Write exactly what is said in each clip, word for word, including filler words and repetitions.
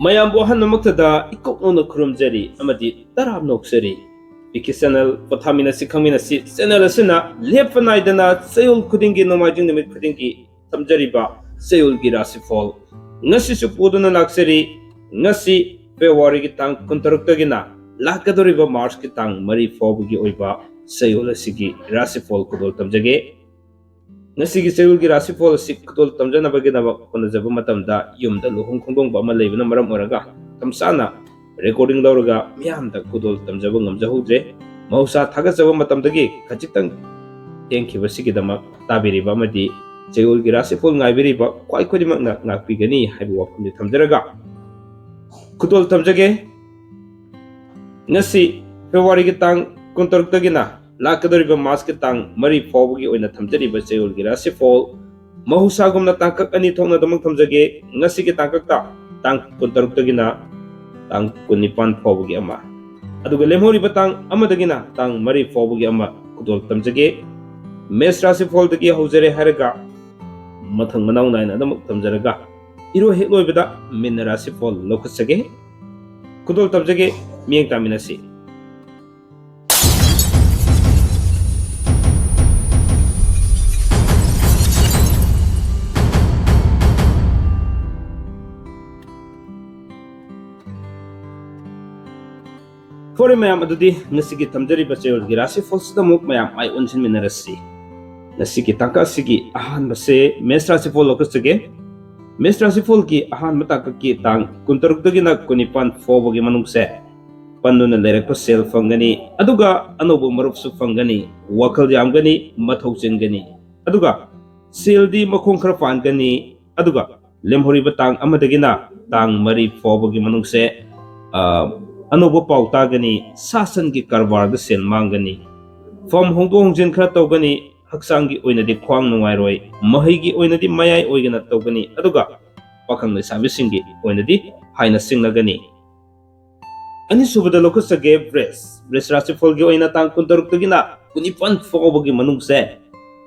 ꯃꯌꯥꯝꯕꯨ ꯑꯍꯥꯟꯕꯃꯛꯇꯗ ꯏꯀꯣꯛ ꯅꯧꯅ ꯈꯨꯔꯨꯝꯖꯔꯤ ꯑꯃꯗꯤ ꯇꯔꯥꯝꯅ ꯑꯣꯛꯆꯔꯤ꯫ ꯄꯤ ꯀꯦ ꯆꯦꯅꯦꯜ ꯄꯣꯊꯥꯃꯤꯟꯅꯁꯤ ꯈꯪꯃꯤꯟꯅꯁꯤ ꯆꯦꯅꯦꯜ ꯑꯁꯤꯅ ꯂꯦꯞꯄ ꯅꯥꯏꯗꯅ ꯆꯌꯣꯜ ꯈꯨꯗꯤꯡꯒꯤ ꯅꯣꯡꯃꯥꯏꯖꯤꯡ ꯅꯨꯃꯤꯠ ꯈꯨꯗꯤꯡꯒꯤ ꯊꯝꯖꯔꯤꯕ ꯆꯌꯣꯜꯒꯤ ꯔꯥꯁꯤꯐꯣꯜ ꯉꯁꯤꯁꯨ ꯄꯨꯗꯨꯅ ꯂꯥꯛꯆꯔꯤ꯫ ꯉꯁꯤ ꯐꯦꯕ꯭ꯔꯨꯋꯥꯔꯤꯒꯤ ꯇꯥꯡ ꯀꯨꯟꯇꯔꯨꯛꯇꯒꯤꯅ ꯂꯥꯛꯀꯗꯧꯔꯤꯕ ꯃꯥꯔꯆꯀꯤ ꯇꯥꯡ ꯃꯔꯤ ꯐꯥꯎꯕꯒꯤ ꯑꯣꯏꯕ ꯆꯌꯣꯜ ꯑꯁꯤꯒꯤ ꯔꯥꯁꯤꯐꯣꯜ ꯈꯨꯗꯣꯜ ꯇꯝꯖꯒꯦ꯫ ꯉꯁꯤꯒꯤ ꯆꯌꯣꯜꯒꯤ ꯔꯥꯁꯤꯐꯣꯜ ꯑꯁꯤ ꯈꯨꯗꯣꯜ ꯇꯝꯖꯅꯕꯒꯤꯗꯃꯛ ꯍꯣꯠꯅꯖꯕ ꯃꯇꯝꯗ ꯌꯨꯝꯗ ꯂꯨꯍꯣꯡ ꯈꯣꯡꯗꯣꯡꯕ ꯑꯃ ꯂꯩꯕꯅ ꯃꯔꯝ ꯑꯣꯏꯔꯒ ꯃꯇꯝ ꯆꯥꯅ ꯔꯦꯀꯣꯔꯗꯤꯡ ꯂꯧꯔꯒ ꯃꯤꯌꯥꯝꯗ ꯈꯨꯗꯣꯜ ꯇꯝꯖꯕ ꯉꯝꯖꯍꯧꯗ꯭ꯔꯦ꯫ ꯃꯍꯧꯁꯥ ꯊꯥꯒꯠꯆꯕ ꯃꯇꯝꯗꯒꯤ ꯈꯖꯤꯛꯇꯪ ꯊꯦꯡꯈꯤꯕꯁꯤꯒꯤꯗꯃꯛ ꯇꯥꯕꯤꯔꯤꯕ ꯑꯃꯗꯤ ꯆꯌꯣꯜꯒꯤ ꯔꯥꯁꯤꯐꯣꯜ ꯉꯥꯏꯕꯤꯔꯤꯕ ꯈ꯭ꯋꯥꯏ ꯈꯨꯗꯤꯡꯃꯛꯅ ꯉꯥꯛꯄꯤꯒꯅꯤ ꯍꯥꯏꯕ ꯋꯥꯐꯝꯗꯤ ꯊꯝꯖꯔꯒ ꯈꯨꯗꯣꯜ ꯇꯝꯖꯒꯦ꯫ ꯉꯁꯤ ꯐꯦꯕ꯭ꯔꯨꯋꯥꯔꯤꯒꯤ ꯇꯥꯡ ꯀꯨꯟꯇꯔꯨꯛꯇꯒꯤꯅ ꯂꯥꯛꯀꯗꯧꯔꯤꯕ ꯃꯥꯔꯆꯀꯤ ꯇꯥꯡ ꯃꯔꯤ ꯐꯥꯎꯕꯒꯤ ꯑꯣꯏꯅ ꯊꯝꯖꯔꯤꯕ ꯆꯌꯣꯜꯒꯤ ꯔꯥꯁꯤꯐꯣꯜ ꯃꯍꯧꯁꯥꯒꯨꯝꯅ ꯇꯥꯡꯀꯛ ꯑꯅꯤ ꯊꯣꯛꯅ ꯑꯗꯨꯃꯛ ꯊꯝꯖꯒꯦ꯫ ꯉꯁꯤꯒꯤ ꯇꯥꯡꯀꯛꯇ ꯇꯥꯡ ꯀꯨꯟꯇꯔꯨꯛꯇꯒꯤꯅ ꯇꯥꯡ ꯀꯨꯟꯅꯤꯄꯥꯟ ꯐꯥꯎꯕꯒꯤ ꯑꯃ, ꯑꯗꯨꯒ ꯂꯦꯝꯍꯧꯔꯤꯕ ꯇꯥꯡ ꯑꯃꯗꯒꯤꯅ ꯇꯥꯡ ꯃꯔꯤ ꯐꯥꯎꯕꯒꯤ ꯑꯃ ꯈꯨꯗꯣꯜ ꯇꯝꯖꯒꯦ꯫ ꯃꯦꯁ ꯔꯥꯁꯤꯐꯣꯜꯗꯒꯤ ꯍꯧꯖꯔꯦ ꯍꯥꯏꯔꯒ ꯃꯊꯪ ꯃꯅꯥꯎ ꯅꯥꯏꯅ ꯑꯗꯨꯃꯛ ꯇꯝꯖꯔꯒ ꯏꯔꯣꯏ ꯍꯦꯛ ꯂꯣꯏꯕꯗ ꯃꯤꯟꯅ ꯔꯥꯁꯤꯐꯣꯜ ꯂꯧꯈꯠꯆꯒꯦ꯫ ꯈꯨꯗꯣꯜ ꯇꯝꯖꯒꯦ꯫ ꯃꯤꯠꯌꯦꯡ ꯇꯥꯃꯤꯟꯅꯁꯤ꯫ ꯐꯔꯦ ꯃꯌꯥꯝ, ꯑꯗꯨꯗꯤ ꯉꯁꯤꯒꯤ ꯊꯝꯖꯔꯤꯕ ꯆꯌꯣꯜꯒꯤ ꯔꯥꯁꯤꯐꯣꯜꯁꯤꯗ ꯑꯃꯨꯛ ꯃꯌꯥꯝ ꯃꯥꯏ ꯑꯣꯟꯁꯤꯟꯃꯤꯟꯅꯔꯁꯤ꯫ ꯉꯁꯤꯒꯤ ꯇꯥꯡꯀꯛ ꯑꯁꯤꯒꯤ ꯑꯍꯥꯟꯕꯁꯦ ꯃꯦꯁ ꯔꯥꯁꯤꯐꯣꯜ ꯂꯧꯈꯠꯆꯒꯦ꯫ ꯃꯦꯁ ꯔꯥꯁꯤꯐꯣꯜꯒꯤ ꯑꯍꯥꯟꯕ ꯇꯥꯡꯀꯛꯀꯤ ꯇꯥꯡ ꯀꯨꯟꯇꯔꯨꯛꯇꯒꯤꯅ ꯀꯨꯟꯅꯤꯄꯥꯟ ꯐꯥꯎꯕꯒꯤ ꯃꯅꯨꯡꯁꯦ ꯄꯟꯗꯨꯅ ꯂꯩꯔꯛꯄ ꯁꯦꯜ ꯐꯪꯒꯅꯤ, ꯑꯗꯨꯒ ꯑꯅꯧꯕ ꯃꯔꯨꯞꯁꯨ ꯐꯪꯒꯅꯤ, ꯋꯥꯈꯜ ꯌꯥꯝꯒꯅꯤ, ꯃꯊꯧ ꯆꯤꯟꯒꯅꯤ, ꯑꯗꯨꯒ ꯁꯦꯜꯗꯤ ꯃꯈꯣꯡ ꯈꯔ ꯄꯥꯟꯒꯅꯤ, ꯑꯗꯨꯒ ꯂꯦꯝꯍꯧꯔꯤꯕ ꯇꯥꯡ ꯑꯃꯗꯒꯤꯅ ꯇꯥꯡ ꯃꯔꯤ ꯐꯥꯎꯕꯒꯤ ꯃꯅꯨꯡꯁꯦ, ꯑ, ꯑꯅꯧꯕ ꯄꯥꯎ ꯇꯥꯒꯅꯤ, ꯁꯥ ꯁꯟꯒꯤ ꯀꯔꯕꯥꯔꯗ ꯁꯦꯜ ꯃꯥꯡꯒꯅꯤ, ꯐꯝ ꯍꯣꯡꯗꯣꯛ ꯍꯣꯡꯖꯤꯟ ꯈꯔ ꯇꯧꯒꯅꯤ, ꯍꯛꯆꯥꯡꯒꯤ ꯑꯣꯏꯅꯗꯤ ꯈ꯭ꯋꯥꯡ ꯅꯨꯡꯉꯥꯏꯔꯣꯏ, ꯃꯍꯩꯒꯤ ꯑꯣꯏꯅꯗꯤ ꯃꯌꯥꯏ ꯑꯣꯏꯒꯅ ꯇꯧꯒꯅꯤ, ꯑꯗꯨꯒ ꯄꯥꯈꯪ ꯂꯩꯁꯥꯕꯤꯁꯤꯡꯒꯤ ꯑꯣꯏꯅꯗꯤ ꯍꯥꯏꯅ ꯁꯤꯡꯅꯒꯅꯤ꯫ ꯑꯅꯤꯁꯨꯕꯗ ꯂꯧꯈꯠꯆꯒꯦ ꯕ꯭ꯔꯤꯖ꯫ ꯕ꯭ꯔꯤꯖ ꯔꯥꯁꯤꯐꯣꯜꯒꯤ ꯑꯣꯏꯅ ꯇꯥꯡ ꯀꯨꯟꯇꯔꯨꯛꯇꯒꯤꯅ ꯀꯨꯟꯅꯤꯄꯥꯟ ꯐꯥꯎꯕꯒꯤ ꯃꯅꯨꯡꯁꯦ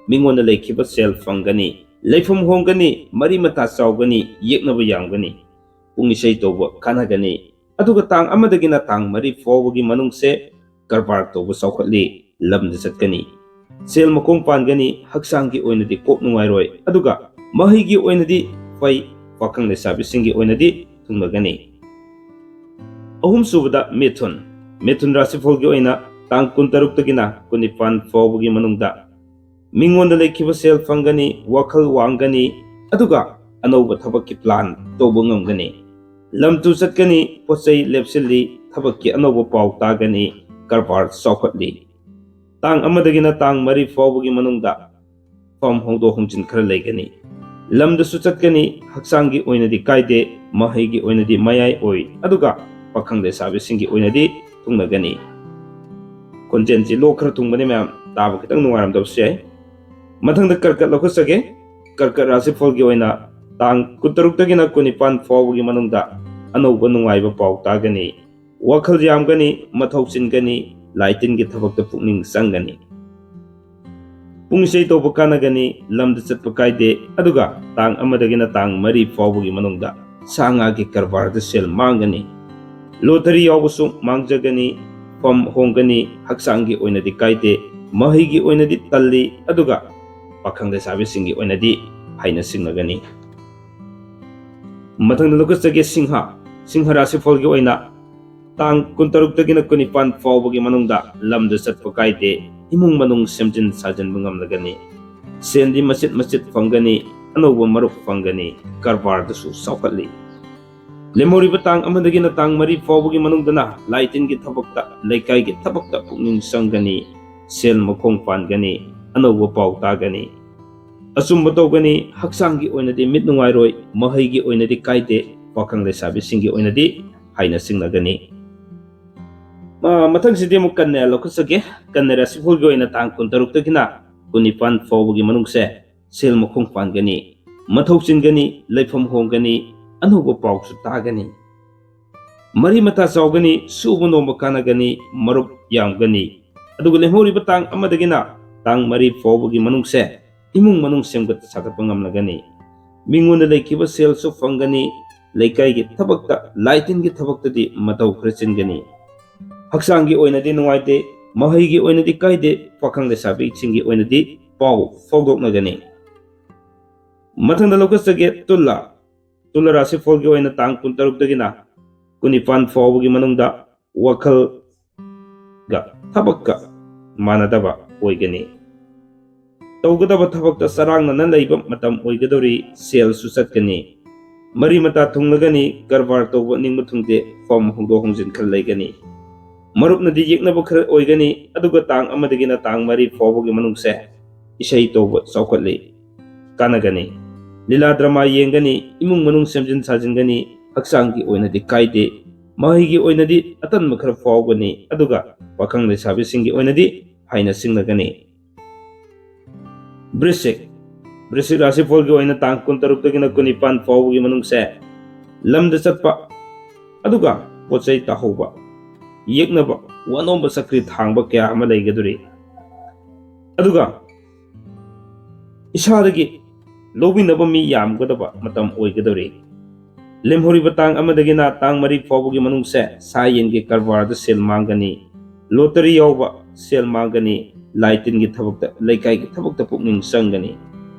ꯃꯤꯉꯣꯟꯗ ꯂꯩꯈꯤꯕ ꯁꯦꯜ ꯐꯪꯒꯅꯤ, ꯂꯩꯐꯝ ꯍꯣꯡꯒꯅꯤ, ꯃꯔꯤ ꯃꯇꯥ ꯆꯥꯎꯒꯅꯤ, ꯌꯦꯛꯅꯕ ꯌꯥꯝꯒꯅꯤ꯫ ꯄꯨꯡ ꯏꯁꯩ ꯇꯧꯕ ꯀꯥꯟꯅꯒꯅꯤ꯫ ꯑꯗꯨꯒ ꯇꯥꯡ ꯑꯃꯗꯒꯤꯅ ꯇꯥꯡ ꯃꯔꯤ ꯐꯥꯎꯕꯒꯤ ꯃꯅꯨꯡꯁꯦ ꯀꯔꯕꯥꯔ ꯇꯧꯕ ꯆꯥꯎꯈꯠꯂꯤ, ꯂꯝꯗ ꯆꯠꯀꯅꯤ, ꯁꯦꯜ ꯃꯈꯣꯡ ꯄꯥꯟꯒꯅꯤ, ꯍꯛꯆꯥꯡꯒꯤ ꯑꯣꯏꯅꯗꯤ ꯀꯣꯛ ꯅꯨꯡꯉꯥꯏꯔꯣꯏ, ꯑꯗꯨꯒ ꯃꯍꯩꯒꯤ ꯑꯣꯏꯅꯗꯤ ꯐꯩ, ꯄꯥꯈꯪ ꯂꯩꯁꯥꯕꯤꯁꯤꯡꯒꯤ ꯑꯣꯏꯅꯗꯤ ꯊꯨꯡꯂꯒꯅꯤ꯫ ꯑꯍꯨꯝꯁꯨꯕꯗ ꯃꯤꯊꯨꯟ꯫ ꯃꯤꯊꯨꯟ ꯔꯥꯁꯤꯐꯜꯒꯤ ꯑꯣꯏꯅ ꯇꯥꯡ ꯀꯨꯟꯇꯔꯨꯛꯇꯒꯤꯅ ꯀꯨꯟꯅꯤꯄꯥꯟ ꯐꯥꯎꯕꯒꯤ ꯃꯅꯨꯡꯗ ꯃꯤꯉꯣꯟꯗ ꯂꯩꯈꯤꯕ ꯁꯦꯜ ꯐꯪꯒꯅꯤ, ꯋꯥꯈꯜ ꯋꯥꯡꯒꯅꯤ, ꯑꯗꯨꯒ ꯑꯅꯧꯕ ꯊꯕꯛꯀꯤ ꯄ꯭ꯂꯥꯟ ꯇꯧꯕ ꯉꯝꯒꯅꯤ꯫ ꯂꯝ ꯇꯨ ꯆꯠꯀꯅꯤ, ꯄꯣꯠ ꯆꯩ ꯂꯦꯞꯁꯤꯜꯂꯤ, ꯊꯕꯛꯀꯤ ꯑꯅꯧꯕ ꯄꯥꯎ ꯇꯥꯒꯅꯤ, ꯀꯔꯕꯥꯔ ꯆꯥꯎꯈꯠꯂꯤ꯫ ꯇꯥꯡ ꯑꯃꯗꯒꯤꯅ ꯇꯥꯡ ꯃꯔꯤ ꯐꯥꯎꯕꯒꯤ ꯃꯅꯨꯡꯗ ꯐꯝ ꯍꯣꯡꯗꯣꯛ ꯍꯣꯡꯖꯤꯟ ꯈꯔ ꯂꯩꯒꯅꯤ꯫ ꯂꯝꯗꯁꯨ ꯆꯠꯀꯅꯤ, ꯍꯛꯆꯥꯡꯒꯤ ꯑꯣꯏꯅꯗꯤ ꯀꯥꯏꯗꯦ, ꯃꯍꯩꯒꯤ ꯑꯣꯏꯅꯗꯤ ꯃꯌꯥꯏ ꯑꯣꯏ, ꯑꯗꯨꯒ ꯄꯥꯈꯪ ꯂꯩꯁꯥꯕꯤꯁꯤꯡꯒꯤ ꯑꯣꯏꯅꯗꯤ ꯊꯨꯡꯅꯒꯅꯤ꯫ ꯈꯣꯟꯖꯦꯜꯁꯤ ꯂꯣꯛ ꯈꯔ ꯊꯨꯡꯕꯅꯤ ꯃꯌꯥꯝ, ꯇꯥꯕ ꯈꯤꯇꯪ ꯅꯨꯡꯉꯥꯏꯔꯝꯗꯕꯁꯨ ꯌꯥꯏ꯫ ꯃꯊꯪꯗ ꯀꯔꯀꯠ ꯂꯧꯈꯠꯆꯒꯦ꯫ ꯀꯔꯀꯠ ꯔꯥꯁꯤꯐꯜꯒꯤ ꯑꯣꯏꯅ ꯇꯥꯡ ꯀꯨꯟꯇꯔꯨꯛꯇꯒꯤꯅ ꯀꯨꯟꯅꯤꯄꯥꯟ ꯐꯥꯎꯕꯒꯤ ꯃꯅꯨꯡꯗ ꯑꯅꯧꯕ ꯅꯨꯡꯉꯥꯏꯕ ꯄꯥꯎ ꯇꯥꯒꯅꯤ꯫ ꯋꯥꯈꯜ ꯌꯥꯝꯒꯅꯤ, ꯃꯊꯧ ꯆꯤꯟꯒꯅꯤ, ꯂꯥꯏ ꯇꯤꯟꯒꯤ ꯊꯕꯛꯇ ꯄꯨꯛꯅꯤꯡ ꯆꯪꯒꯅꯤ꯫ ꯄꯨꯡ ꯏꯁꯩ ꯇꯧꯕ ꯀꯥꯟꯅꯒꯅꯤ, ꯂꯝꯗ ꯆꯠꯄ ꯀꯥꯏꯗꯦ, ꯑꯗꯨꯒ ꯇꯥꯡ ꯑꯃꯗꯒꯤꯅ ꯇꯥꯡ ꯃꯔꯤ ꯐꯥꯎꯕꯒꯤ ꯃꯅꯨꯡꯗ ꯁꯥ ꯉꯥꯒꯤ ꯀꯔꯕꯥꯔꯗ ꯁꯦꯜ ꯃꯥꯡꯒꯅꯤ꯫ ꯂꯣꯇꯔꯤ ꯌꯥꯎꯕꯁꯨ ꯃꯥꯡꯖꯒꯅꯤ, ꯐꯝ ꯍꯣꯡꯒꯅꯤ, ꯍꯛꯆꯥꯡꯒꯤ ꯑꯣꯏꯅꯗꯤ ꯀꯥꯏꯗꯦ, ꯃꯍꯩꯒꯤ ꯑꯣꯏꯅꯗꯤ ꯇꯜꯂꯤ, ꯑꯗꯨꯒ ꯄꯥꯈꯪ ꯂꯩꯁꯥꯕꯤꯁꯤꯡꯒꯤ ꯑꯣꯏꯅꯗꯤ ꯍꯥꯏꯅ ꯁꯤꯡꯅꯒꯅꯤ꯫ ꯃꯊꯪꯗ ꯂꯧꯈꯠꯆꯒꯦ ꯁꯤꯡꯍ꯫ ꯁꯤꯡꯍ ꯔꯥꯁꯤꯐꯜꯒꯤ ꯑꯣꯏꯅ ꯇꯥꯡ ꯀꯨꯟꯇꯔꯨꯛꯇꯒꯤꯅ ꯀꯨꯟꯅꯤꯄꯥꯟ ꯐꯥꯎꯕꯒꯤ ꯃꯅꯨꯡꯗ ꯂꯝꯗ ꯆꯠꯄ ꯀꯥꯏꯗꯦ, ꯏꯃꯨꯡ ꯃꯅꯨꯡ ꯁꯦꯝꯖꯤꯟ ꯁꯥꯖꯤꯟꯕ ꯉꯝꯂꯒꯅꯤ꯫ ꯁꯦꯟꯗꯤ ꯃꯆꯤꯠ ꯃꯆꯤꯠ ꯐꯪꯒꯅꯤ, ꯑꯅꯧꯕ ꯃꯔꯨꯞ ꯐꯪꯒꯅꯤ, ꯀꯔꯕꯥꯔꯗꯁꯨ ꯆꯥꯎꯈꯠꯂꯤ꯫ ꯂꯦꯝꯍꯧꯔꯤꯕ ꯇꯥꯡ ꯑꯃꯗꯒꯤꯅ ꯇꯥꯡ ꯃꯔꯤ ꯐꯥꯎꯕꯒꯤ ꯃꯅꯨꯡꯗꯅ ꯂꯥꯏ ꯇꯤꯟꯒꯤ ꯊꯕꯛꯇ, ꯂꯩꯀꯥꯏꯒꯤ ꯊꯕꯛꯇ ꯄꯨꯛꯅꯤꯡ ꯆꯪꯒꯅꯤ, ꯁꯦꯜ ꯃꯈꯣꯡ ꯄꯥꯟꯒꯅꯤ, ꯑꯅꯧꯕ ꯄꯥꯎ ꯇꯥꯒꯅꯤ꯫ ꯑꯆꯨꯝꯕ ꯇꯧꯒꯅꯤ, ꯍꯛꯆꯥꯡꯒꯤ ꯑꯣꯏꯅꯗꯤ ꯃꯤꯠ ꯅꯨꯡꯉꯥꯏꯔꯣꯏ, ꯃꯍꯩꯒꯤ ꯑꯣꯏꯅꯗꯤ ꯀꯥꯏꯗꯦ, ꯄꯥꯈꯪ ꯂꯩꯁꯥꯕꯤꯁꯤꯡꯒꯤ ꯑꯣꯏꯅꯗꯤ ꯍꯥꯏꯅ ꯆꯤꯡꯅꯒꯅꯤ꯫ ꯃ-, ꯃꯊꯪꯁꯤꯗꯤ ꯑꯃꯨꯛ ꯀꯟꯌꯥ ꯂꯧꯈꯠꯆꯒꯦ꯫ ꯀꯟꯌꯥ ꯔꯥꯁꯤꯐꯜꯒꯤ ꯑꯣꯏꯅ ꯇꯥꯡ ꯀꯨꯟꯇꯔꯨꯛꯇꯒꯤꯅ ꯀꯨꯟꯅꯤꯄꯥꯟ ꯐꯥꯎꯕꯒꯤ ꯃꯅꯨꯡꯁꯦ ꯁꯦꯜ ꯃꯈꯣꯡ ꯄꯥꯟꯒꯅꯤ, ꯃꯊꯧ ꯆꯤꯟꯒꯅꯤ, ꯂꯩꯐꯝ ꯍꯣꯡꯒꯅꯤ, ꯑꯅꯧꯕ ꯄꯥꯎꯁꯨ ꯇꯥꯒꯅꯤ꯫ ꯃꯔꯤ ꯃꯇꯥ ꯆꯥꯎꯒꯅꯤ, ꯁꯨꯕ ꯅꯣꯝꯕ ꯀꯥꯟꯅꯒꯅꯤ, ꯃꯔꯨꯞ ꯌꯥꯝꯒꯅꯤ꯫ ꯑꯗꯨꯒ ꯂꯦꯝꯍꯧꯔꯤꯕ ꯇꯥꯡ ꯑꯃꯗꯒꯤꯅ ꯇꯥꯡ ꯃꯔꯤ ꯐꯥꯎꯕꯒꯤ ꯃꯅꯨꯡꯁꯦ ꯏꯃꯨꯡ ꯃꯅꯨꯡ ꯁꯦꯝꯒꯠ ꯁꯥꯒꯠꯄ ꯉꯝꯂꯒꯅꯤ꯫ ꯃꯤꯉꯣꯟꯗ ꯂꯩꯈꯤꯕ ꯁꯦꯜꯁꯨ ꯐꯪꯒꯅꯤ, ꯂꯩꯀꯥꯏꯒꯤ ꯊꯕꯛꯇ, ꯂꯥꯏ ꯇꯤꯟꯒꯤ ꯊꯕꯛꯇꯗꯤ ꯃꯇꯧ ꯈꯔ ꯆꯤꯟꯒꯅꯤ꯫ ꯍꯛꯆꯥꯡꯒꯤ ꯑꯣꯏꯅꯗꯤ ꯅꯨꯡꯉꯥꯏꯇꯦ, ꯃꯍꯩꯒꯤ ꯑꯣꯏꯅꯗꯤ ꯀꯥꯏꯗꯦ, ꯄꯥꯈꯪ ꯂꯩꯁꯥꯕꯤꯁꯤꯡꯒꯤ ꯑꯣꯏꯅꯗꯤ ꯄꯥꯎ ꯐꯥꯎꯗꯣꯛꯅꯒꯅꯤ꯫ ꯃꯊꯪꯗ ꯂꯧꯈꯠꯆꯒꯦ ꯇꯨꯂꯥ꯫ ꯇꯨꯂꯥ ꯔꯥꯁꯤꯐꯣꯜꯒꯤ ꯑꯣꯏꯅ ꯇꯥꯡ ꯀꯨꯟꯇꯔꯨꯛꯇꯒꯤꯅ ꯀꯨꯟꯅꯤꯄꯥꯟ ꯐꯥꯎꯕꯒꯤ ꯃꯅꯨꯡꯗ ꯋꯥꯈꯜꯒ ꯊꯕꯛꯀ ꯃꯥꯟꯅꯗꯕ ꯑꯣꯏꯒꯅꯤ꯫ ꯇꯧꯒꯗꯕ ꯊꯕꯛꯇ ꯆꯔꯥꯡꯅꯅ ꯂꯩꯕ ꯃꯇꯝ ꯑꯣꯏꯒꯗꯧꯔꯤ꯫ ꯁꯦꯜꯁꯨ ꯆꯠꯀꯅꯤ꯫ ꯃꯔꯤ ꯃꯇꯥ ꯊꯨꯡꯂꯒꯅꯤ꯫ ꯀꯔꯕꯥꯔ ꯇꯧꯕ ꯅꯤꯡꯕ ꯊꯨꯡꯗꯦ꯫ ꯐꯝ ꯍꯣꯡꯗꯣꯛ ꯍꯣꯡꯖꯤꯟ ꯈꯔ ꯂꯩꯒꯅꯤ꯫ ꯃꯔꯨꯞꯅꯗꯤ ꯌꯦꯛꯅꯕ ꯈꯔ ꯑꯣꯏꯒꯅꯤ꯫ ꯑꯗꯨꯒ ꯇꯥꯡ ꯑꯃꯗꯒꯤꯅ ꯇꯥꯡ ꯃꯔꯤ ꯐꯥꯎꯕꯒꯤ ꯃꯅꯨꯡꯁꯦ ꯏꯁꯩ ꯇꯧꯕ ꯆꯥꯎꯈꯠꯂꯤ, ꯀꯥꯟꯅꯒꯅꯤ꯫ ꯂꯤꯂꯥ ꯗ꯭ꯔꯃꯥ ꯌꯦꯡꯒꯅꯤ꯫ ꯏꯃꯨꯡ ꯃꯅꯨꯡ ꯁꯦꯝꯖꯤꯟ ꯁꯥꯖꯤꯟꯒꯅꯤ꯫ ꯍꯛꯆꯥꯡꯒꯤ ꯑꯣꯏꯅꯗꯤ ꯀꯥꯏꯗꯦ꯫ ꯃꯍꯩꯒꯤ ꯑꯣꯏꯅꯗꯤ ꯑꯇꯟꯕ ꯈꯔ ꯐꯥꯎꯒꯅꯤ꯫ ꯑꯗꯨꯒ ꯄꯥꯈꯪ ꯂꯩꯁꯥꯕꯤꯁꯤꯡꯒꯤ ꯑꯣꯏꯅꯗꯤ ꯍꯥꯏꯅ ꯁꯤꯡꯅꯒꯅꯤ꯫ ꯕ꯭ꯔꯤꯁꯤꯛ꯫ ꯕ꯭ꯔꯤꯁꯤꯛ ꯔꯥꯁꯤꯐꯣꯜꯒꯤ ꯑꯣꯏꯅ ꯇꯥꯡ ꯀꯨꯟꯇꯔꯨꯛꯇꯒꯤꯅ ꯀꯨꯟꯅꯤꯄꯥꯟ ꯐꯥꯎꯕꯒꯤ ꯃꯅꯨꯡꯁꯦ ꯂꯝꯗ ꯆꯠꯄ, ꯑꯗꯨꯒ ꯄꯣꯠ ꯆꯩ ꯇꯥꯍꯧꯕ, ꯌꯦꯛꯅꯕ, ꯋꯥꯅꯣꯝꯕ ꯆꯀ꯭ꯔꯤ ꯊꯥꯡꯕ ꯀꯌꯥ ꯑꯃ ꯂꯩꯒꯗꯧꯔꯤ꯫ ꯑꯗꯨꯒ ꯏꯁꯥꯗꯒꯤ ꯂꯧꯕꯤꯅꯕ ꯃꯤ ꯌꯥꯝꯒꯗꯕ ꯃꯇꯝ ꯑꯣꯏꯒꯗꯧꯔꯤ꯫ ꯂꯦꯝꯍꯧꯔꯤꯕ ꯇꯥꯡ ꯑꯃꯗꯒꯤꯅ ꯇꯥꯡ ꯃꯔꯤ ꯐꯥꯎꯕꯒꯤ ꯃꯅꯨꯡꯁꯦ ꯁꯥ ꯌꯦꯟꯒꯤ ꯀꯔꯕꯥꯔꯗ ꯁꯦꯜ ꯃꯥꯡꯒꯅꯤ꯫ ꯂꯣꯇꯔꯤ ꯌꯥꯎꯕ ꯁꯦꯜ ꯃꯥꯡꯒꯅꯤ꯫ ꯂꯥꯏ ꯇꯤꯟꯒꯤ ꯊꯕꯛꯇ, ꯂꯩꯀꯥꯏꯒꯤ ꯊꯕꯛꯇ ꯄꯨꯛꯅꯤꯡ ꯆꯪꯒꯅꯤ꯫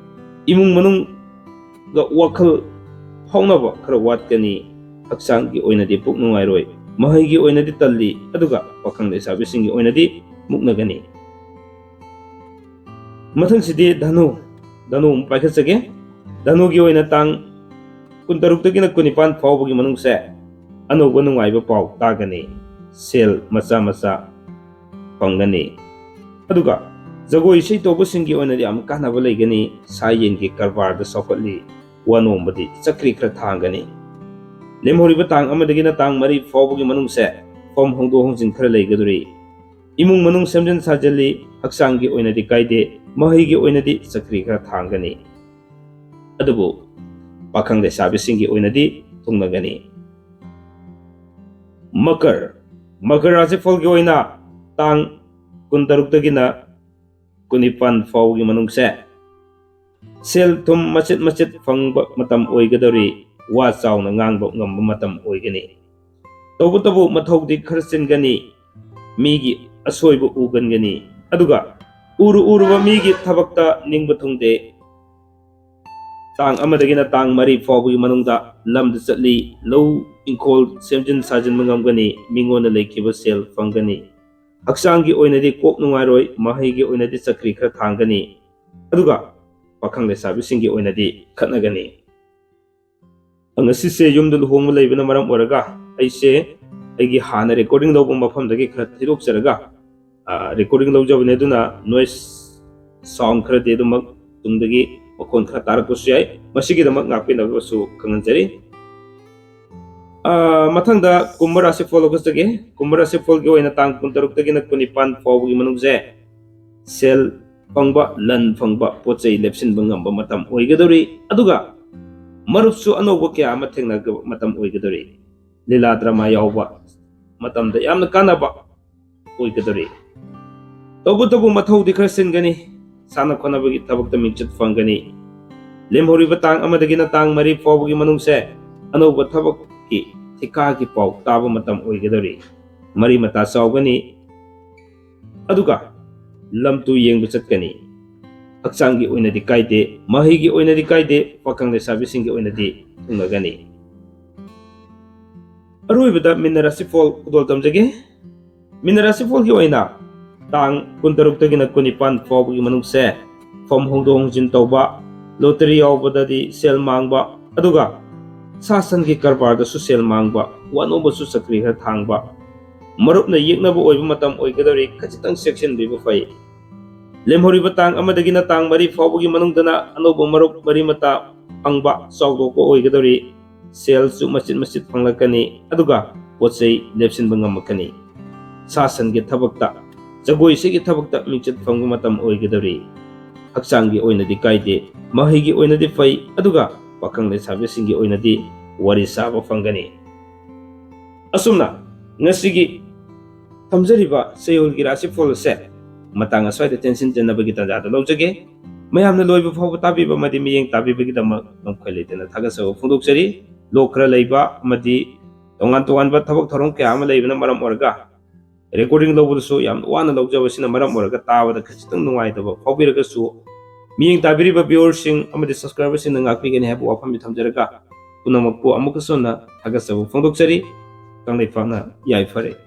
ꯏꯃꯨꯡ ꯃꯅꯨꯡꯒ ꯋꯥꯈꯜ ꯐꯥꯎꯅꯕ ꯈꯔ ꯋꯥꯠꯀꯅꯤ꯫ ꯍꯛꯆꯥꯡꯒꯤ ꯑꯣꯏꯅꯗꯤ ꯄꯨꯛ ꯅꯨꯡꯉꯥꯏꯔꯣꯏ꯫ ꯃꯍꯩꯒꯤ ꯑꯣꯏꯅꯗꯤ ꯇꯜꯂꯤ꯫ ꯑꯗꯨꯒ ꯄꯥꯈꯪ ꯂꯩꯁꯥꯕꯤꯁꯤꯡꯒꯤ ꯑꯣꯏꯅꯗꯤ ꯃꯨꯛꯅꯒꯅꯤ꯫ ꯃꯊꯪꯁꯤꯗꯤ ꯙꯅꯨ꯫ ꯙꯅꯨ ꯑꯃꯨꯛ ꯄꯥꯏꯈꯠꯆꯒꯦ꯫ ꯙꯅꯨꯒꯤ ꯑꯣꯏꯅ ꯇꯥꯡ ꯀꯨꯟꯇꯔꯨꯛꯇꯒꯤꯅ ꯀꯨꯟꯅꯤꯄꯥꯟ ꯐꯥꯎꯕꯒꯤ ꯃꯅꯨꯡꯁꯦ ꯑꯅꯧꯕ ꯅꯨꯡꯉꯥꯏꯕ ꯄꯥꯎ ꯇꯥꯒꯅꯤ꯫ ꯁꯦꯜ ꯃꯆꯥ ꯃꯆꯥ ꯐꯪꯒꯅꯤ꯫ ꯑꯗꯨꯒ ꯖꯒꯣꯏ ꯏꯁꯩ ꯇꯧꯕꯁꯤꯡꯒꯤ ꯑꯣꯏꯅꯗꯤ ꯌꯥꯝ ꯀꯥꯟꯅꯕ ꯂꯩꯒꯅꯤ꯫ ꯁꯥ ꯌꯦꯟꯒꯤ ꯀꯔꯕꯥꯔꯗ ꯆꯥꯎꯈꯠꯂꯤ꯫ ꯋꯥ ꯅꯣꯝꯕꯗꯤ ꯆꯀ꯭ꯔꯤ ꯈꯔ ꯊꯥꯡꯒꯅꯤ꯫ ꯂꯦꯝꯍꯧꯔꯤꯕ ꯇꯥꯡ ꯑꯃꯗꯒꯤꯅ ꯇꯥꯡ ꯃꯔꯤ ꯐꯥꯎꯕꯒꯤ ꯃꯅꯨꯡꯁꯦ ꯐꯝ ꯍꯣꯡꯗꯣꯛ ꯍꯣꯡꯖꯤꯟ ꯈꯔ ꯂꯩꯒꯗꯧꯔꯤ꯫ ꯏꯃꯨꯡ ꯃꯅꯨꯡ ꯁꯦꯝꯖꯤꯟ ꯁꯥꯖꯤꯜꯂꯤ꯫ ꯍꯛꯆꯥꯡꯒꯤ ꯑꯣꯏꯅꯗꯤ ꯀꯥꯏꯗꯦ꯫ ꯃꯍꯩꯒꯤ ꯑꯣꯏꯅꯗꯤ ꯆꯀ꯭ꯔꯤ ꯈꯔ ꯊꯥꯡꯒꯅꯤ꯫ ꯑꯗꯨꯕꯨ ꯄꯥꯈꯪ ꯂꯩꯁꯥꯕꯤꯁꯤꯡꯒꯤ ꯑꯣꯏꯅꯗꯤ ꯊꯨꯡꯅꯒꯅꯤ꯫ ꯃꯀꯔ꯫ ꯃꯀꯔ ꯔꯥꯁꯤꯐꯣꯜꯒꯤ ꯑꯣꯏꯅ ꯇꯥꯡ ꯀꯨꯟꯇꯔꯨꯛꯇꯒꯤꯅ ꯀꯨꯟꯅꯤꯄꯥꯟ ꯐꯥꯎꯕꯒꯤ ꯃꯅꯨꯡꯁꯦ ꯁꯦꯜ ꯊꯨꯝ ꯃꯆꯤꯠ ꯃꯆꯤꯠ ꯐꯪꯕ ꯃꯇꯝ ꯑꯣꯏꯒꯗꯧꯔꯤ꯫ ꯋꯥ ꯆꯥꯎꯅ ꯉꯥꯡꯕ ꯉꯝꯕ ꯃꯇꯝ ꯑꯣꯏꯒꯅꯤ꯫ ꯇꯧꯕꯇꯕꯨ ꯃꯊꯧꯗꯤ ꯈꯔ ꯆꯤꯟꯒꯅꯤ, ꯃꯤꯒꯤ ꯑꯁꯣꯏꯕ ꯎꯒꯟꯒꯅꯤ, ꯑꯗꯨꯒ ꯎꯔꯨ ꯎꯔꯨꯕ ꯃꯤꯒꯤ ꯊꯕꯛꯇ ꯅꯤꯡꯕ ꯊꯨꯡꯗꯦ꯫ ꯇꯥꯡ ꯑꯃꯗꯒꯤꯅ ꯇꯥꯡ ꯃꯔꯤ ꯐꯥꯎꯕꯒꯤ ꯃꯅꯨꯡꯗ ꯂꯝꯗ ꯆꯠꯂꯤ, ꯂꯧ ꯏꯪꯈꯣꯜ ꯁꯦꯝꯖꯤꯟ ꯁꯥꯖꯤꯟꯕ ꯉꯝꯒꯅꯤ, ꯃꯤꯉꯣꯟꯗ ꯂꯩꯈꯤꯕ ꯁꯦꯜ ꯐꯪꯒꯅꯤ꯫ ꯍꯛꯆꯥꯡꯒꯤ ꯑꯣꯏꯅꯗꯤ ꯀꯣꯛ ꯅꯨꯡꯉꯥꯏꯔꯣꯏ, ꯃꯍꯩꯒꯤ ꯑꯣꯏꯅꯗꯤ ꯆꯀ꯭ꯔꯤ ꯈꯔ ꯊꯥꯡꯒꯅꯤ, ꯑꯗꯨꯒ ꯄꯥꯈꯪ ꯂꯩꯁꯥꯕꯤꯁꯤꯡꯒꯤ ꯑꯣꯏꯅꯗꯤ ꯈꯠꯅꯒꯅꯤ꯫ ꯉꯁꯤꯁꯦ ꯌꯨꯝꯗ ꯂꯨꯍꯣꯡꯕ ꯂꯩꯕꯅ ꯃꯔꯝ ꯑꯣꯏꯔꯒ ꯑꯩꯁꯦ ꯑꯩꯒꯤ ꯍꯥꯟꯅ recording ꯂꯧꯕ ꯃꯐꯝꯗꯒꯤ ꯈꯔ ꯊꯩꯗꯣꯛꯆꯔꯒ, ꯑ, recording ꯂꯧꯖꯕꯅꯦ, ꯑꯗꯨꯅ noise sound ꯈꯔꯗꯤ ꯑꯗꯨꯃꯛ ꯇꯨꯡꯗꯒꯤ ꯃꯈꯣꯟ ꯈꯔ ꯇꯥꯔꯛꯄꯁꯨ ꯌꯥꯏ꯫ ꯃꯁꯤꯒꯤꯗꯃꯛ ꯉꯥꯛꯄꯤꯅꯕꯁꯨ ꯈꯪꯍꯟꯖꯔꯤ꯫ ꯑ, ꯃꯊꯪꯗ ꯀꯨꯝꯚ ꯔꯥꯁꯤꯐꯣꯜ ꯂꯧꯈꯠꯆꯒꯦ꯫ ꯀꯨꯝꯚ ꯔꯥꯁꯤꯐꯣꯜꯒꯤ ꯑꯣꯏꯅ ꯇꯥꯡ ꯀꯨꯟꯇꯔꯨꯛꯇꯒꯤꯅ ꯀꯨꯟꯅꯤꯄꯥꯟ ꯐꯥꯎꯕꯒꯤ ꯃꯅꯨꯡꯁꯦ ꯁꯦꯜ ꯐꯪꯕ, ꯂꯟ ꯐꯪꯕ, ꯄꯣꯠ ꯆꯩ ꯂꯦꯞꯁꯤꯟꯕ ꯉꯝꯕ ꯃꯇꯝ ꯑꯣꯏꯒꯗꯧꯔꯤ꯫ ꯑꯗꯨꯒ ꯃꯔꯨꯞꯁꯨ ꯑꯅꯧꯕ ꯀꯌꯥ ꯑꯃ ꯊꯦꯡꯅꯕ ꯃꯇꯝ ꯑꯣꯏꯒꯗꯧꯔꯤ꯫ ꯂꯤꯂꯥ ꯗ꯭ꯔꯃꯥ ꯌꯥꯎꯕ ꯃꯇꯝꯗ ꯌꯥꯝꯅ ꯀꯥꯟꯅꯕ ꯑꯣꯏꯒꯗꯧꯔꯤ꯫ ꯇꯧꯕꯇꯕꯨ ꯃꯊꯧꯗꯤ ꯈꯔ ꯆꯤꯟꯒꯅꯤ꯫ ꯁꯥꯟꯅ ꯈꯣꯠꯅꯕꯒꯤ ꯊꯕꯛꯇ ꯃꯤꯡꯆꯠ ꯐꯪꯒꯅꯤ꯫ ꯂꯦꯝꯍꯧꯔꯤꯕ ꯇꯥꯡ ꯑꯃꯗꯒꯤꯅ ꯇꯥꯡ ꯃꯔꯤ ꯐꯥꯎꯕꯒꯤ ꯃꯅꯨꯡꯁꯦ ꯑꯅꯧꯕ ꯊꯕꯛꯀꯤ ꯊꯤꯀꯥꯒꯤ ꯄꯥꯎ ꯇꯥꯕ ꯃꯇꯝ ꯑꯣꯏꯒꯗꯧꯔꯤ꯫ ꯃꯔꯤ ꯃꯇꯥ ꯆꯥꯎꯒꯅꯤ꯫ ꯑꯗꯨꯒ ꯂꯝ ꯇꯨ ꯌꯦꯡꯕ ꯆꯠꯀꯅꯤ꯫ ꯍꯛꯆꯥꯡꯒꯤ ꯑꯣꯏꯅꯗꯤ ꯀꯥꯏꯗꯦ, ꯃꯍꯩꯒꯤ ꯑꯣꯏꯅꯗꯤ ꯀꯥꯏꯗꯦ, ꯄꯥꯈꯪ ꯂꯩꯁꯥꯕꯤꯁꯤꯡꯒꯤ ꯑꯣꯏꯅꯗꯤ ꯊꯨꯡꯅꯒꯅꯤ꯫ ꯑꯔꯣꯏꯕꯗ ꯃꯤꯅ ꯔꯥꯁꯤꯐꯣꯜ ꯈꯨꯗꯣꯜ ꯇꯝꯖꯒꯦ꯫ ꯃꯤꯅ ꯔꯥꯁꯤꯐꯣꯜꯒꯤ ꯑꯣꯏꯅ ꯇꯥꯡ ꯀꯨꯟꯇꯔꯨꯛꯇꯒꯤꯅ ꯀꯨꯟꯅꯤꯄꯥꯟ ꯐꯥꯎꯕꯒꯤ ꯃꯅꯨꯡꯁꯦ ꯐꯝ ꯍꯣꯡꯗꯣꯛ ꯍꯣꯡꯖꯤꯟ ꯇꯧꯕ, ꯂꯣꯇꯔꯤ ꯌꯥꯎꯕꯗꯗꯤ ꯁꯦꯜ ꯃꯥꯡꯕ, ꯑꯗꯨꯒ ꯁꯥ ꯁꯟꯒꯤ ꯀꯔꯕꯥꯔꯗꯁꯨ ꯁꯦꯜ ꯃꯥꯡꯕ, ꯋꯥꯅꯣꯝꯕꯁꯨ ꯆꯀ꯭ꯔꯤ ꯈꯔ ꯊꯥꯡꯕ, ꯃꯔꯨꯞꯅ ꯌꯦꯛꯅꯕ ꯑꯣꯏꯕ ꯃꯇꯝ ꯑꯣꯏꯒꯗꯧꯔꯤ, ꯈꯖꯤꯛꯇꯪ ꯆꯦꯛꯁꯤꯟꯕꯤꯕ ꯐꯩ꯫ ꯂꯦꯝꯍꯧꯔꯤꯕ ꯇꯥꯡ ꯑꯃꯗꯒꯤꯅ ꯇꯥꯡ ꯃꯔꯤ ꯐꯥꯎꯕꯒꯤ ꯃꯅꯨꯡꯗꯅ ꯑꯅꯧꯕ ꯃꯔꯨꯞ ꯃꯔꯤ ꯃꯇꯥ ꯐꯪꯕ, ꯆꯥꯎꯊꯣꯛꯄ ꯑꯣꯏꯒꯗꯧꯔꯤ꯫ ꯁꯦꯜꯁꯨ ꯃꯆꯤꯠ ꯃꯆꯤꯠ ꯐꯪꯂꯛꯀꯅꯤ, ꯑꯗꯨꯒ ꯄꯣꯠ ꯆꯩ ꯂꯦꯞꯁꯤꯟꯕ ꯉꯝꯃꯛꯀꯅꯤ꯫ ꯁꯥ ꯁꯟꯒꯤ ꯊꯕꯛꯇ, ꯖꯒꯣꯏ ꯏꯁꯩꯒꯤ ꯊꯕꯛꯇ ꯃꯤꯡꯆꯠ ꯐꯪꯕ ꯃꯇꯝ ꯑꯣꯏꯒꯗꯧꯔꯤ꯫ ꯍꯛꯆꯥꯡꯒꯤ ꯑꯣꯏꯅꯗꯤ ꯀꯥꯏꯗꯦ, ꯃꯍꯩꯒꯤ ꯑꯣꯏꯅꯗꯤ ꯐꯩ, ꯑꯗꯨꯒ ꯄꯥꯈꯪ ꯂꯩꯁꯥꯕꯤꯁꯤꯡꯒꯤ ꯑꯣꯏꯅꯗꯤ ꯋꯥꯔꯤ ꯁꯥꯕ ꯐꯪꯒꯅꯤ꯫ ꯑꯁꯨꯝꯅ ꯉꯁꯤꯒꯤ ꯊꯝꯖꯔꯤꯕ ꯆꯌꯣꯜꯒꯤ ꯔꯥꯁꯤꯐꯣꯜ ꯑꯁꯦ ꯃꯇꯥꯡ ꯑꯁ꯭ꯋꯥꯏꯗ ꯇꯦꯟꯁꯤꯟꯖꯅꯕꯒꯤ ꯇꯥꯟꯖꯥꯗ ꯂꯧꯖꯒꯦ꯫ ꯃꯌꯥꯝꯅ ꯂꯣꯏꯕ ꯐꯥꯎꯕ ꯇꯥꯕꯤꯕ ꯑꯃꯗꯤ ꯃꯤꯠꯌꯦꯡ ꯇꯥꯕꯤꯕꯒꯤꯗꯃꯛ ꯂꯝꯈꯣꯏ ꯂꯩꯇꯅ ꯊꯥꯒꯠꯆꯕ ꯐꯣꯡꯗꯣꯛꯆꯔꯤ꯫ ꯂꯣꯛ ꯈꯔ ꯂꯩꯕ ꯑꯃꯗꯤ ꯇꯣꯉꯥꯟ ꯇꯣꯉꯥꯟꯕ ꯊꯕꯛ ꯊꯧꯔꯝ ꯀꯌꯥ ꯑꯃ ꯂꯩꯕꯅ ꯃꯔꯝ ꯑꯣꯏꯔꯒ recording ꯂꯧꯕꯗꯁꯨ ꯌꯥꯝ ꯋꯥꯅ ꯂꯧꯖꯕꯁꯤꯅ ꯃꯔꯝ ꯑꯣꯏꯔꯒ ꯇꯥꯕꯗ ꯈꯖꯤꯛꯇꯪ ꯅꯨꯡꯉꯥꯏꯇꯕ ꯐꯥꯎꯕꯤꯔꯒꯁꯨ, ꯃꯤꯠꯌꯦꯡ ꯇꯥꯕꯤꯔꯤꯕ viewerꯁꯤꯡ ꯑꯃꯗꯤ subscriberꯁꯤꯡꯅ ꯉꯥꯛꯄꯤꯒꯅꯤ ꯍꯥꯏꯕ ꯋꯥꯐꯝꯁꯤ ꯊꯝꯖꯔꯒ, ꯄꯨꯝꯅꯃꯛꯄꯨ ꯑꯃꯨꯛꯀꯁꯨ ꯍꯟꯅ ꯊꯥꯒꯠꯆꯕ ꯐꯣꯡꯗꯣꯛꯆꯔꯤ꯫ ꯀꯪꯂꯩꯄꯥꯛꯅ ꯌꯥꯏꯐꯔꯦ꯫